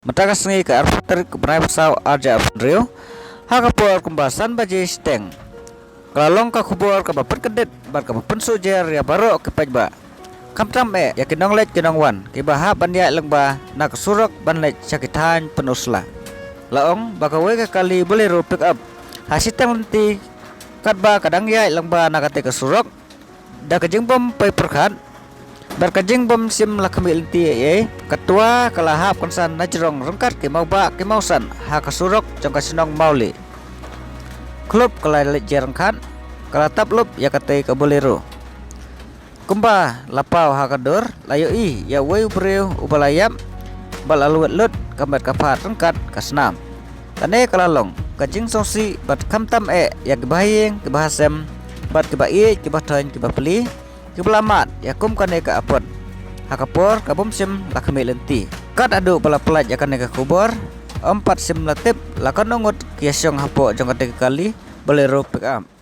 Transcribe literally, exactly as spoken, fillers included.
Mynta ka sngi ka arphew tarik ka bnai ba saw arja arphew hynriew, ha ka por kumba san baje shiteng, ka la long ka khubor kaba pynkyndit bad kaba pynsuhjer ïa baroh ki paidbah, khamtam eh ïa ki nongleit ki nongwan kiba hap ban ïaid lyngba na ka surok ban leit sha ki thaiñ Pynursla. La ong ba kawei ka kali Bolero pickup ha shiteng lynti, katba ka dang ïaid lyngba na katei ka surok, da ka jingbym poi pyrkhat bad ka jingbym shym la khmih lynti ei ei, ka twa ka la hap kynsan na jrong ryngkat ki mawbah ki mawsan ha ka surok jong ka shnong Mawlieh. Khlop ka la leit jer ryngkat, ka la tap lup ïa katei ka Bolero. Kumba la paw ha ka dur, la ïohi ïa uwei u briew uba la ïap bad la lwet lut ka met ka phad ryngkat ka snam. Kane ka la long ka jingsngewsih bad khamtam eh ïa kiba ha ïing kiba ha sem bad kiba ïeit kiba thoiñ kiba pli, kiba la mad ïa kum kane ka apot ha ka por ka bym shym la khmih lynti. Kat haduh ba la pyllait ïa kane ka khubor, ym pat shym la tip la katno ngut ki ïashong hapoh jong katei ka kali Bolero pickup.